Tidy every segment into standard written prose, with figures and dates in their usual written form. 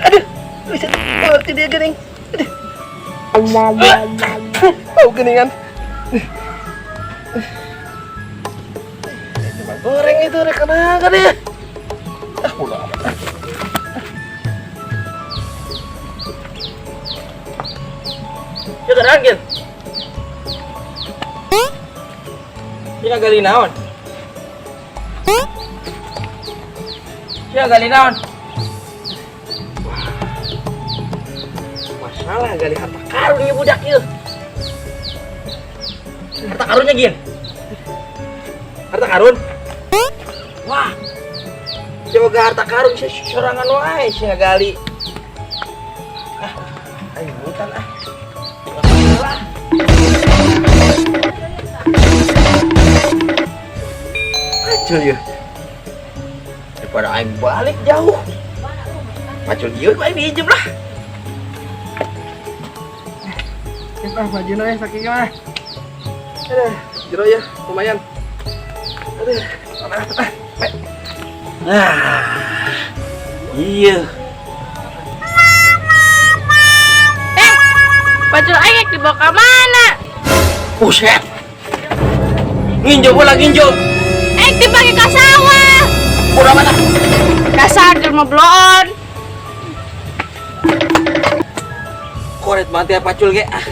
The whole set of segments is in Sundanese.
Aduh, bisa ngerti dia geuning. Aduh. Bau geningan. Coba goreng itu rek kenapa dia? Ah, bodo amat. Ya geran, Gil. Sia gali naon? Sia gali naon? Wah. Masalah gali harta karun ieu budak ieu. Harta karunnya, Gil. Harta karun? Wah. Coba ke harta karun sia sorangan wae sia gali. Ah, ayo hutan ah. Masalah. Pacul ya. Daripada aing balik jauh. Pacul ieu aing diijem lah. Ah, bajuna ya saking mah. Aduh, jero ya, lumayan. Aduh, mana ah, Nah. Iya. Eh, pacul aing dibawa ke mana? Buset. Nginjo bola nginjo. Aing dipake ka sawah. Bola mana? Dasar jelema bloon. Koret mati ya pacul ge ah.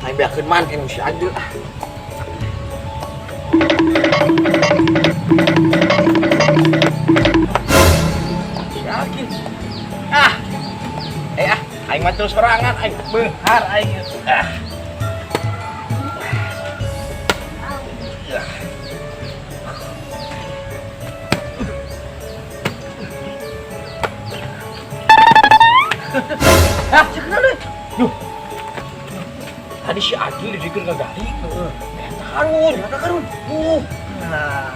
Aing beakeun manten si Agil ah. Si Agil. Ah. Eh ah, aing macul sorangan aing beunghar aing. Ah. Ah, kenal euy. Duh. Tadi si Agil dikeun ngagali. Heeh. Harta karun, harta karun. Nah.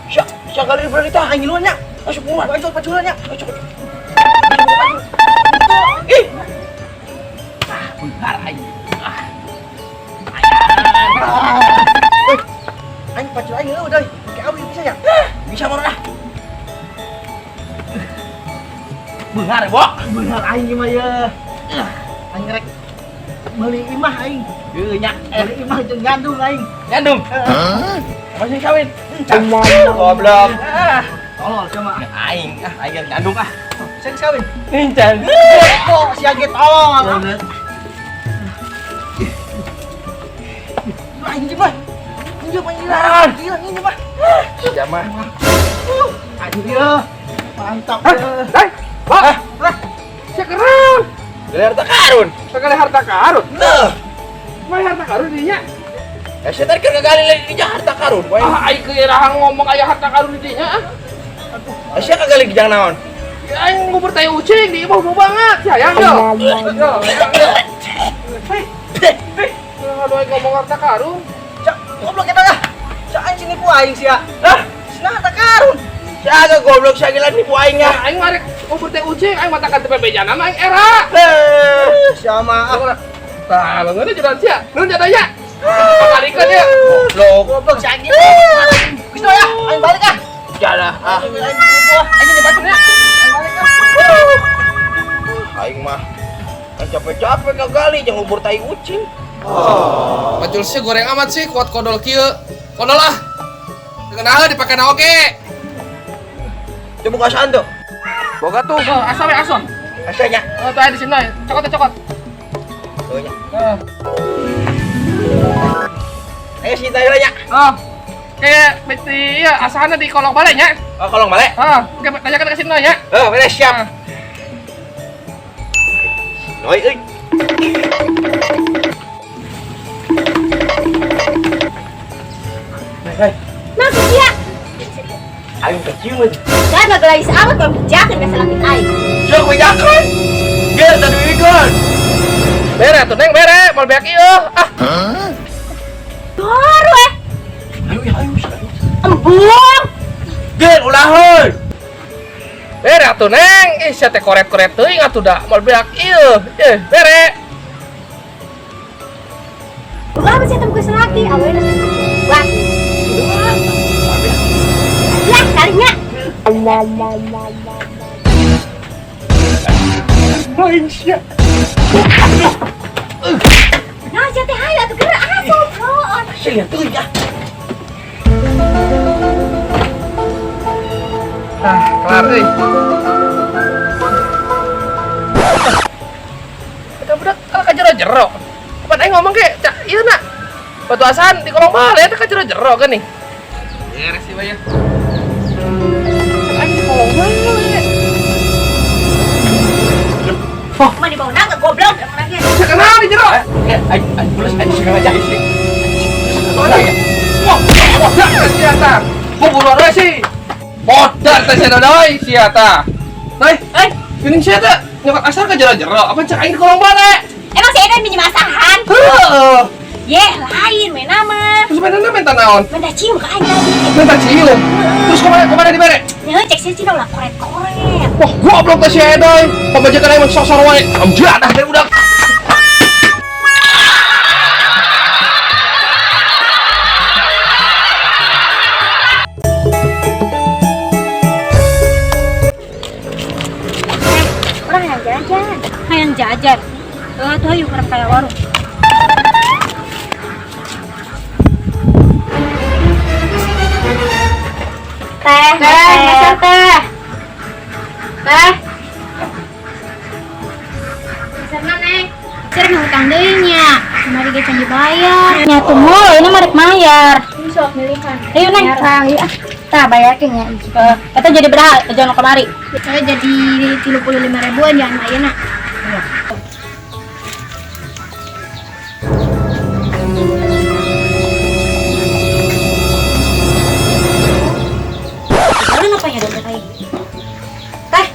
Sia, sia gali berani tah aing ngiluan nya. Masuk buruan. Ayo paculan nya. Ayo cepet. Ih. Ah, beunghar aing. Ah. Woi, aing pacul aing eueuh udah. Kayak awi bisa ya? Bisa mana ah. Beunghar, Bo. Beunghar aing mah ya. Aing rek meuli imah aing. Heuh nya. Meuli imah jeung gandum aing. Gandum. Masih kawin. Goblok. Ah, tolol sama. Aing, ah aing gandum ah. Saya kawin. Encan. Kok sia ge tolol. Aing mah. Injem aing gila. Gila ini mah. Sia mah. Anjir ya. Mantap ya. Dai, Pak. Lah, Sia keren. Gali harta karun. Sekali harta karun. Nah. Mana harta karun dinya? Ya sia tadi keur ngagali lagi di harta karun. Wae. Ah, aing keur ngomong aya harta karun di dinya ah. Ya sia kagali gijang naon? Ya, aing ngubur tai ucing di imah bau banget. Si hayang yo. Yo, hayang yo. Hei, hei. Aduh, aing ngomong harta karun. Cak, goblok eta lah. Cak aing sini ku aing sia. Lah, Cenah harta karun. sia agak goblok sia gila nipu aing Ya, ah. aing marek ngubur tai ucing, aing matakan teu bebejana mah aing era. Eh. Sia mah. Tah, leungeun jalan sia. Nun jadanya. Pangalikeun ya. Goblok. Goblok si anjing. Geus ya, aing balik ah. Jalah ah. Aing ditipu ah. Aing nyebatkeun ya. Aing balik ah. Aing mah kan capek-capek ngagali jangan ngubur tai ucing. Pacul sih goreng amat sih kuat kodol kieu. Kodol ah. Kenal dipake na oge. Coba kasaan tuh. Boga tuh. Oh, asa we ason. Asanya. Oh, tuh aya di sini. Cokot cokot. Oh nya. Heeh. Ayo sih tanya nya. Oh. Kayak beti ya asana di kolong balik nya. Oh, kolong balik. Heeh, oke tanyakan ke sini nya. Heeh, beres siap. Noi euy. Hei. Nah, sia. Aing kecium. Saya nggak geus amat bang bijakeun ka salaki aing. Sok bejakeun. Geus tadi bikeun. Bere atuh Neng, bere, moal beak ieu. Ah. Baru eh. Ayo ya, ayo. Embung. Geus ulaheun. Bere atuh Neng, ih sia teh koret-koret teuing atuh da moal beak ieu. Eh, bere. Bukan apa sih temu salaki awena. Wah. Lah, kalinya. Main sia. Nah, sia teh hayu atuh geura asup. Heeh. Sia lihat teuing ah. Ah, kelar euy. Eta budak kalau ka jero-jero. Kapan aing ngomong ke, cak ieu na. Batu asahan di kolong bale eta ka jero-jero kan nih. Beres sih bayar. Aing di kolong bale. Mah dibawa naga goblok emang lagi. Sia kenal di jero. Aing aing pulas aing segala aja sih. Wah, bodak sia ta. Gua buruan we sih. Bodak teh sia doi sia ta. Doi, Eh, geuning sia teh nyokot asar ka jero-jero. Apa cek aing di kolong bale? Emang si Edan minjem asahan? Heeh. Yeh, lain main nama. Terus mainannya minta naon? Minta cium ke aing tadi. Minta cium. Terus kemana dibere? Ya, cek sih cina ulah koret-koret. Wah, goblok teh si Edoy. Pamajikan aing mah sosor wae. Amjadah dari budak. Orang yang jajan. Hayang jajan. Tuh ayo kerap kayak warung. Teh, teh, teh. Teh. Sana Neng. Sering ngutang deui nya. Kemari ge can dibayar. Nya tuh mul, ini mah rek mayar. Ini sok milihan. Ayo Neng, tah ieu ah. Tah bayarkeun nya. Eta jadi berapa? Jangan kemari. Saya jadi 35 ribuan jangan ayeuna. Udah ngapain ya dompet aing? Teh.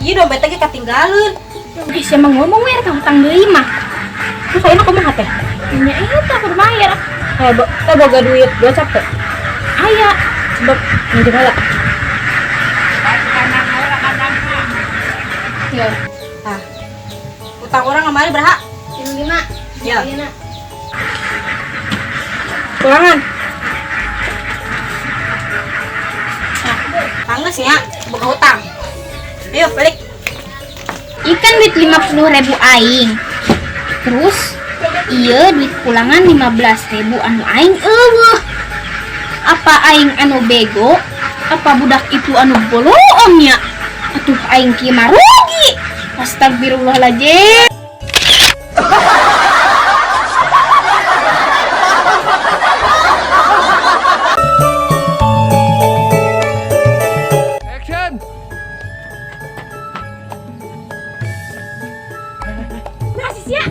Ieu dompet teh ketinggalan. Ih, siapa ngomong we rek hutang deui mah. Terus ayeuna kumaha teh? Nya eta kudu bayar. Eh, teh boga duit gocap teh. Aya. Sebab minjem heula. Ya. Tah. Utang orang kemarin berapa? 35. Ya. Ayeuna. Kurangan. Nah, tangges ya, boga hutang. Ayo balik. Ikan duit 50.000 aing. Terus iya duit pulangan 15.000 anu aing eueuh. Apa aing anu bego? Apa budak itu anu boloong nya? Atuh aing kieu mah rugi. Astagfirullahaladzim. Action. Nah, sia.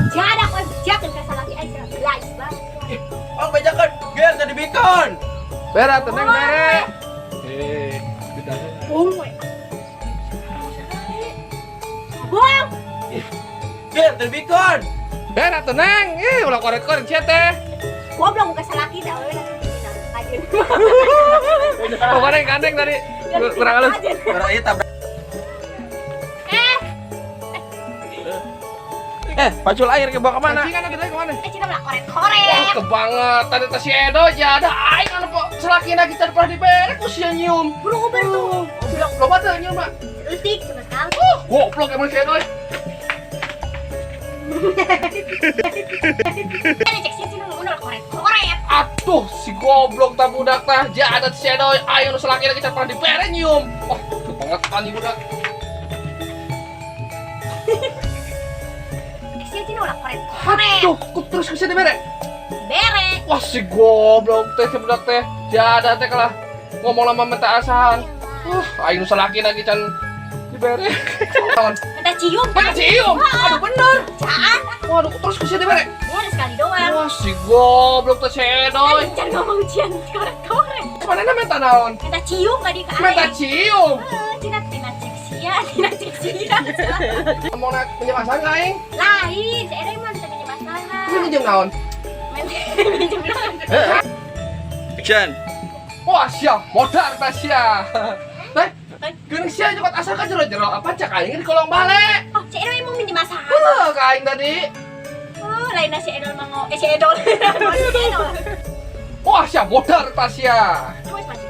Jadak we bejakeun ka salaki aing sia belais banget. Oh, bejakeun. Geus tadi bikeun. Bere atuh Neng, bere. Eh, Bung we. Buang. Geus tadi bikeun. Bere atuh Neng. Ih, ulah koret-koret sia teh. Goblok ka salaki teh awewe kajen. Pokoknya gandeng tadi. Kurang halus. Urang ieu tabrak. Pacul air ke bawa kemana? Pancingan ada kemana? Cina belah koret-koret. Wah, kebangetan eta si Edo ya ada aing anu selaki lagi can pernah dibere ku sia nyium. Buru uber tuh. Goblok, loba teu nyium mah. Leutik cuma sekali. Goblok emang si Edo. Ada cek sih cina ngomong koret-koret. Atuh si goblok tah budak tah jadat si Edo aing anu selaki lagi can pernah dibere nyium. Wah, kebangetan ieu budak. Sia cenah ulah koret-koret. Aduh, ku terus ku sia dibere. Bere. Wah, si goblok teh, si budak teh. Jada teh kalah ngomong lama minta asahan. Aing nu salaki lagi can dibere. Naon? Minta cium. Minta cium. Aduh, bener. Caan. Waduh, terus ku sia dibere. Bere sekali doang. Wah, si goblok teh, si Edoy. Kan jangan ngomong cian koret-koret. Mana minta naon? Minta cium tadi ke Minta aing. cium. Heuh, cenah tina cek sia, tina cek sia. Ngomong nak pinjam asahan ka aing? Lain, si Edoy mah teu minjem asahan. Ini minjem naon? Minjem naon? Action. Wah, sia, modar ta sia. Teh, geuning sia nyokot asal ka jero-jero, apa cak aing di kolong bale. Oh, si Edoy emang minjem asahan. Heuh, ka aing tadi. Oh, lain si Edol mah eh si Edol. Si Edol. Wah, sia modar ta sia. Terus masuk.